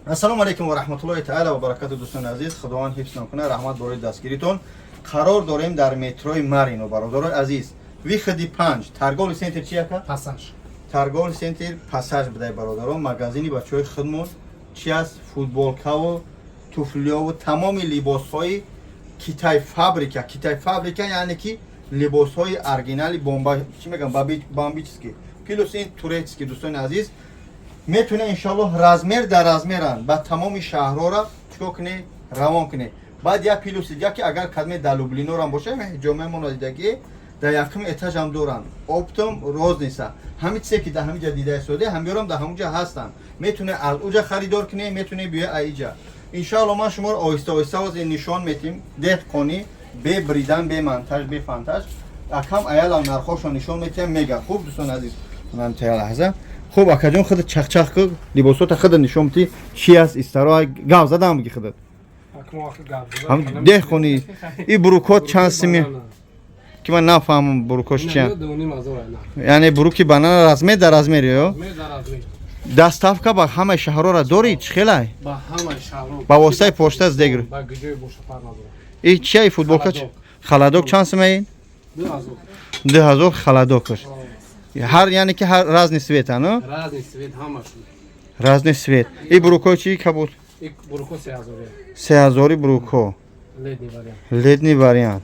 Ассалому алайкум ва раҳматуллоҳи таала ва баракату, дӯстони азиз. Худованд ҳифзтон кунад. Раҳмат борои дастгиритон. Қарор дорем дар метрои Марино, бародарои азиз, выходи 5, торговый центр чи яка? Пассаж. Торговый центр Пассаж будай, бародарон. Магазини бачаҳои худмон чи аст? Футболкаву туфлиёву тамоми либосҳои Китай фабрика. Китай фабрика, яъне ки либосҳои оригинали бомба, чӣ мегӯям, бомбический, плюс ин турецкий. Дӯстони азиз, метавонед, иншоаллоҳ, размер дар размеранд, ба тамоми шаҳрҳоро чикор кунед? Равон кунед. Баъд як плюси дига, ки агар кадме дар Люблинорам боша, ҷомеамон дидагӣ, дар якум этажам доранд, оптом, розница. Ҳами чизе ки дар ҳамиҷа дида истода, ҳамёрам дар ҳамуҷа ҳастанд. Метавонед аз уҷа харидор кунед, метавонед биёед аиҷа. Иншоалло, ман шуморо оҳиста оҳиста ҳозир нишон метим, деҳқонӣ, бе бридан, бе монтаж, бе фантаж. Акам аялам нархошо нишон метиҳам, мега. Хуб, дӯстони азиз, ман та лаҳза. Хуб, акаҷон, худат чахчах ку, либосота худат нишон бити, чи аст, истаро гав задам биги худат. Ҳам деҳқонӣ. И брукот чанд сими, ки ман нафаҳмам брукош чиян? Яъне бруки банана, размер дар размер ё доставка ба ҳамаи шаҳрҳоро дорӣ, чӣ хелай? Ба ҳамаи шаҳрҳо. Ба воситаи почта СДЭК. Ба гиҷои боша, фарқ надорад. И чия, футболка? Холодок чанд сима ин? 2000. 2000 холодокаш. Ҳар, яъне ки ҳар разный цвета, ну? Разный цвет ҳамашон. Разный цвет. И бруко чи, кабуд? И бруко 3000. 3000 бруко. Летний вариант. Летний вариант.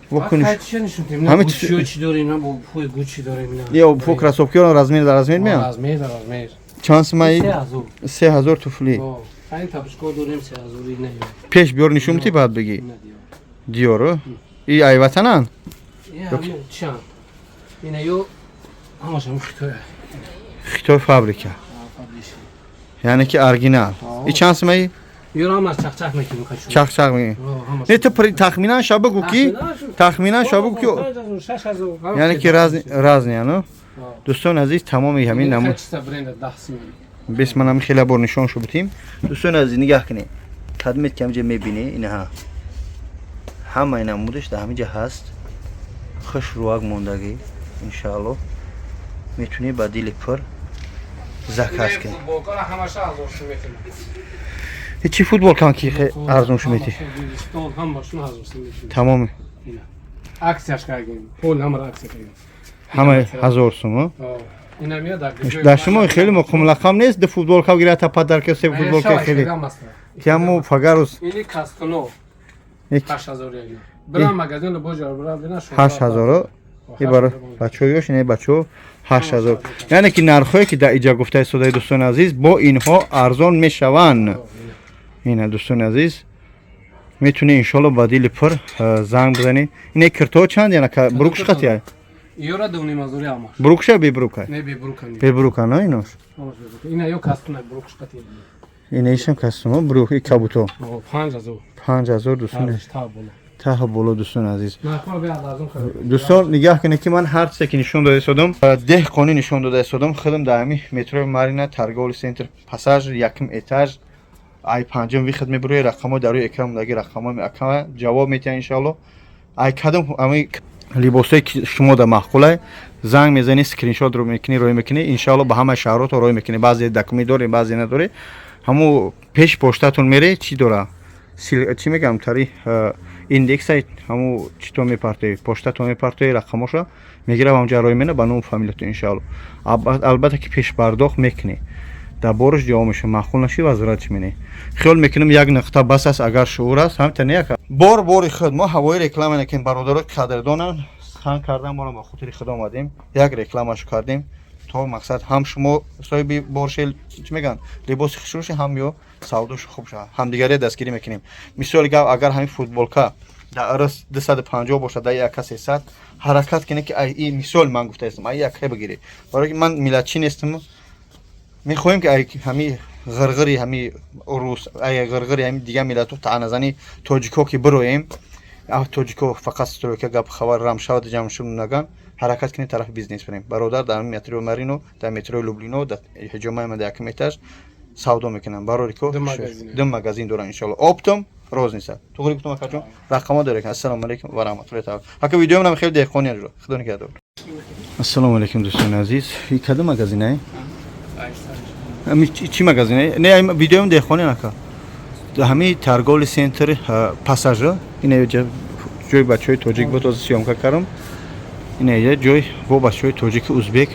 Букуниш. Ҳами чӣ дорем, на пӯи Гуччи дорем. Ё пу кроссовкиро размер дар размер меян? Размер дар размер. Чанд симаи? 3000. 3000 туфли. Айн тапочко дорем 3000, не? Пеш биёр, нишон бити, баъд бигӣ. Диёру и ай ватанан? Чанд ина ё ҳамаш ҳам Хитой. Хитой фабрика, яъне ки оригинал. И чанд симаи? Ёро ҳамаш чақчақ мекунем, хачу. Чақчақ мекунем. Не, ту тахминан ша бигӯ, ки тахминан ша бигӯ, ки яъне ки разные, ну. Дӯстони азиз, тамоми ҳамин намуд бес ман ҳами хеле бор нишон шо бутим. Дӯстони азиз, нигаҳ кунед, кадмет ки ҳамиҷа мебинӣ, инаҳа, ҳамаи намудаш дар ҳамиҷа ҳаст, хуш рӯак мондагӣ. Иншааллоҳ, метунӣ ба дили пур заказ кунӣ. Чӣ футболкан ки арзон шуметӣ? Тамоми. Акцияш кардем, пол ҳамаро акция кардем. Ҳамаи 1000 сум. Дар шумо хеле муқумлақам нест, ду футболка гирата, подарка, се футболка, хеле киаму фагарус. Или кастуно 8000. 8000-о и баро бачаҳо ёш, ина бачаҳо 8000. Яъне ки нархҳое ки дар иҷа гуфта истодаи, дӯстони азиз, бо инҳо арзон мешаванд. Ина, дӯстони азиз, метунӣ, иншоалло, ба дили пур занг бизанӣ. Ина киртоҳо чанд, яна брукш қатия? Ёра 2500 ҳамаш. Брукша, бебрука? Не, бебрука. Бебрука на инош? Ина ё кастуна, брукш қатия. Ина ишам кастума, брук и кабуто? 5000. 5000, дӯстони, таҳ боло. Дӯстони азиз, дӯстон, нигаҳ кунед, ки ман ҳар чизе ки нишон дода истодам, деҳқонӣ нишон дода истодам. Худам дар ҳами метрои Марина, торговый центр Пассаж, якум этаж, ай панҷум выход мебурои. Рақамҳо дар рӯи экран модаги, рақамҳо акама ҷавоб метиҳанд, иншоалло. Ай кадом ами либосое ки шумо да маъқулай, занг мезанӣ, скриншот ро мекунӣ, рӯй мекунӣ, иншоалло, ба ҳамаи шаҳрото рӯй мекунӣ. Баъзе документ дорем, баъзе надорем. Ҳаму пеш поштатон мере, чӣ дора, чӣ мегӯям, тари индексай, ҳаму чито мепартоӣ, поштато мепартоӣ, рақамоша мегирам, ҳамҷа рӯй мена ба ному фамилиятон, иншоалло. Албатта ки пешпардохт мекунӣ, дар бораш ҷавоб меша, маъқул наши, возвратш мене. Хиёл мекунам, як нуқта бас аст, агар шуур аст, ҳамта не яка бор бори худ мо ҳавои реклама накунем. Бародаро қадрдонанд, хан кардан моро ба хотири худ омадем, як рекламашо кардем, то мақсад ҳам шумо соҳиби боршел, чӣ мегӯянд, либоси хушрӯши, ҳам ё савдошо хуб шавад, ҳамдигаре дастгирӣ мекунем. Мисоли гап, агар ҳамин футболка дар рс 250 бошад, дар яка 300, ҳаракат кунед, ки ай мисол ман гуфтаистам, ай яка бигиред, барои ки ман миллатчӣ нестам. Мехоҳем, ки ай ҳами ғирғири ҳами рус, ай ғирғири ҳами дигар миллатҳо, таъназани тоҷико ки бироем, тоҷико фақат стройка, гап хабар рамшавад, ҷамъшуд наган. Ҳаракат кунем, тарафи бизнес бирем. Бародар дар метрои Марино, дар метрои Люблино, дар ҳиҷомаи, дар якум этаж савдо мекунам. Барори ко ду магазин дорам, иншоалло, оптом, розница. Туғри гуфтам, акаҷон, рақамҳо дорем. Ассалому алайкум ва раҳматуллоҳи таала. Ака, видеомонам хеле деҳқони аҷро. Худо нигаҳдор. Ассалому алайкум, дӯстони азиз. И кадом магазинае? Ҳами чӣ магазине? Не, видеоам деҳқони нака. Ҳами торговый центр Пассажа. Ина ҷои бачаҳои тоҷик буд, ҳозир съёмка кардам. Ина ҷой бо бачаҳои тоҷики узбек,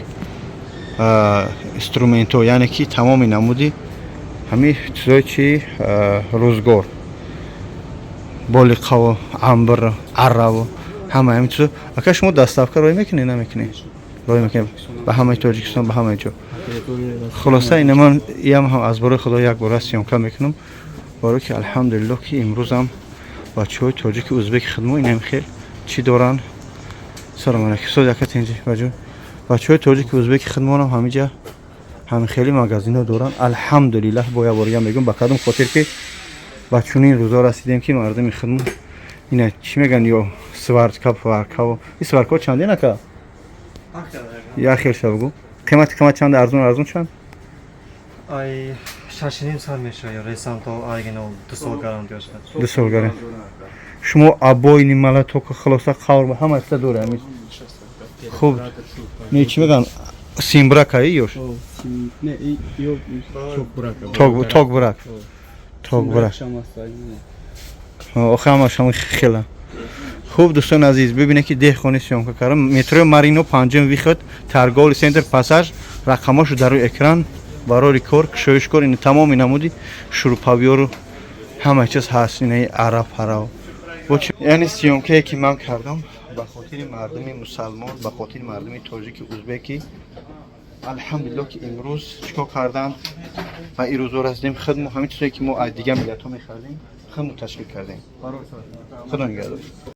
инструментҳо, яъне ки тамоми намуди ҳами чизое чи рӯзгор, болиқаву амбр, арраву ҳама ҳамин чизо. Ака, шумо доставка роҳӣ мекунед, намекунед? Роҳӣ мекунед ба ҳамаи Тоҷикистон, ба ҳамаи ҷо. Хулоса, ина ман иам ҳам аз борои Худо як бора съёмка мекунам, барое ки, алҳамдулилло, ки имрӯзам бачаҳои тоҷики узбеки худмо инам хел чӣ доранд. Салом алейкум, устоз, яка тинҷи баҷон. Бачаҳои тоҷики узбеки худмонам ҳамиҷа ҳамин хели магазинҳо доранд, алҳамдулиллаҳ. Бо як боригам мегӯям, ба кадом хотир ки ба чунин рӯзо расидем, ки мардуми худмон ина чӣ мегӯянд, ё сварка, варкао. И сваркао чандин, ака? Як хел ша бигӯ, қимати чанд, арзон чанд? Ай 6,5 сар мешава, ё ресанто оригинал 2 сол гарантия шуд. 2 сол гарантия. Шумо обойный молоток, хулоса, қавр, ҳама чиза дора ҳамин. Хуб, не, чӣ мегӯянд, симбракаи ёш? Не, ё токбрака. Токбрак, токбрак. Охи ҳамаш ҳамин хела. Хуб, дӯстони азиз, бибинед, ки деҳқони съёмка кардам. Метрои Марино, панҷум выход, торговый центр Пассаж. Рақамҳошо дар рӯи экран. Барори кор, кушоишкор. Ин тамоми намуди шурупавиёру ҳама чиз ҳаст, инаи араб ҳарав. Яъне съёмкае ки ман кардам, ба хотири мардуми мусалмон, ба хотири мардуми тоҷики узбеки, алҳамдулилло, ки имрӯз чикор карданд ва ирӯзо расидем. Худмо ҳамин чизое ки мо аз дигар миллатҳо мехардем, худмо ташкил кардем. Худо нигаҳдор.